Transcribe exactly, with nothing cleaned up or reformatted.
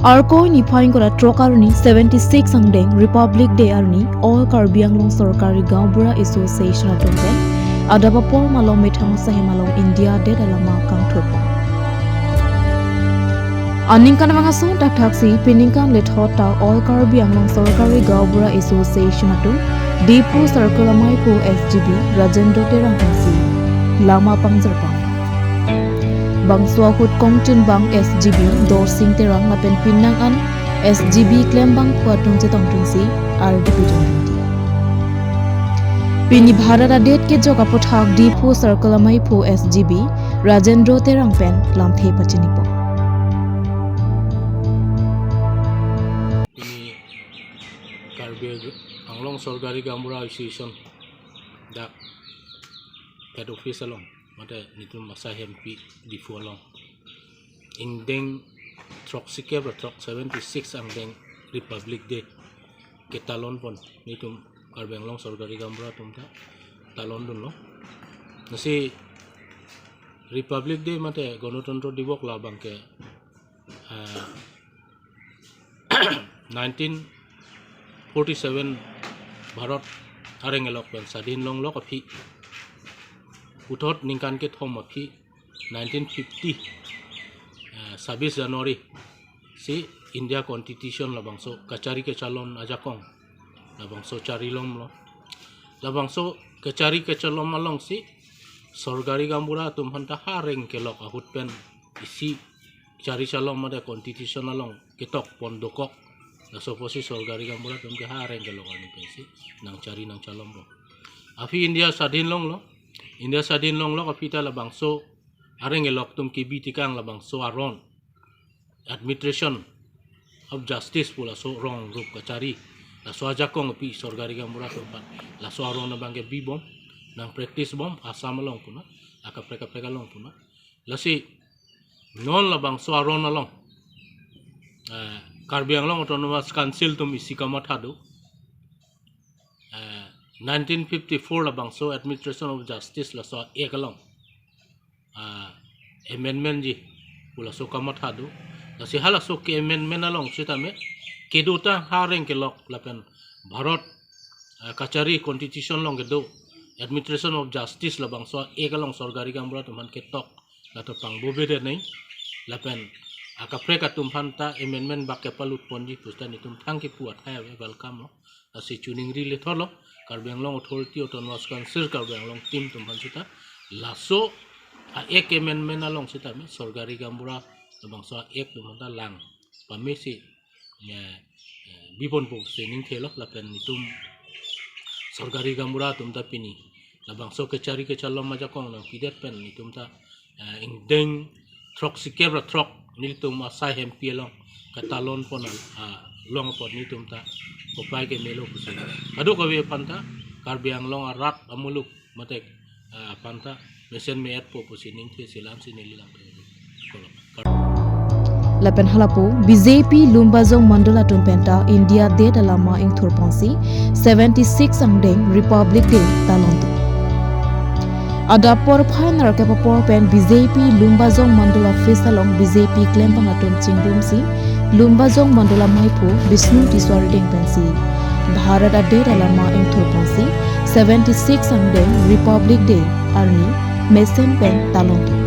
Arkoi niphai ingkoi ra throk arni, seventy-six angdeng Republic Day arni All Karbi Anglong Sorkari Gaonbura Association atum pen adap apor malom methang asahem along India adet alama kangthurpon. Aningkan abang ason thakthak si pini ningkan lethot ta All Karbi Anglong Sorkari Gaonbura Association atum Diphu Circle amaiphu S G B Rajendra Terang pensi lama pangjirpon. Bangso ahut kongchunbang S G B Dorsing Terang lapen penang an S G B klembangphu atum chetongdunsi ardi pidun dundi. Pini Bharat adet kejok aputhak Diphu Circle amaiphu S G B Rajendra Terang pen lamthe pachinipo. Pini Karbi Anglong Sorkari Gaonbura Association dak head office along, mate netum asai hempi Diphu along, ingdeng throksikep ra throk, seventy-six angdeng Republic Day ketalonpon netum Karbi Anglong Sorkari Gaonbura atum ta talondunlo. Lasi Republic Day mate Ganatantro Divos labang ke, ah, nineteen forty-seven Bharat areng elok pen sadhin longlok aphi, puthot ningkan kethom aphi, nineteen fifty, eh, sabis January si India Constitution labangso kachari kachalon ajakong labangso charilomlo. Labangso kachari kachalon alongsi Sorkari Gaonbura atum aphanta ha areng kelok ahut pen isi chari chalon mate Constitution along ketokpon dokok. Laso apotsi Sorkari Gaonbura atum ke ha areng kelok arni pensi nangchari nangchalonpo. Aphi India sadhin longlo. India sadhin longlok aphi ta labangso areng elok atum kebi tekang labangso aron, Administration of Justice pu laso rong rup kachari, laso ajakong aphi Sorkari Gaonbura atum aphan laso aron abang ke bibom, nang practice bom Assam along puna, akaprek kaprek along puna. Lasi non labangso aron along, eh, Karbi Anglong Autonomous Council atum isi kamatha do. Eh, nineteen fifty-four labangso Administration of Justice laso Act along, ah, amendment ji pu laso kamatha do. Lasi halaso ke amendment along sitame kedo ta ha areng kelok lapen Bharat, ah, kachari Constitution along kedo Administration of Justice labangso Act along Sorkari Gaonbura atum aphan ketok lato pangbobe de neng, lapen akaprek atum aphanta amendment bak kepalutponji pu sita netum thang kepu athai ave, welcome lo. Lasi chuningri lethotlo Karbi Anglong Authority, Autonomous Council Karbi Anglong team atum aphan sita laso a-Act amendment along sitame Sorkari Gaonbura labangso a-Act atum aphanta lang pamesi, eh, eh, biponpo pusi ningthelo. Lapen netum Sorkari Gaonbura atum ta pini labangso kachari kachalon ajakong nangpidet pen netum ta, eh, ingdeng throksikep ra throk nelitum asai hempi along ketalonpon al-, ah, long apot netum ta kopai kemelo pusi kadokave aphanta Karbi Anglong arat amuluk mate, ah, aphanta mesen me-etpo pusi ningthe selam si neli lam. Lapen halapu B J P Lumbajong Mandal atum penta India adet alama ingthurponsi seventy-six angdeng Republic Day talon do. Adap porphai nerkep apor pen B J P Lumbajong Mandal office along B J P klembang atum chingrumsi Lumbajong Mandal amaiphu Bishnu Tiswari deng pensi Bharat adet alama ingthurponsi seventy-six angdeng Republic Day arni mesen pen talon do.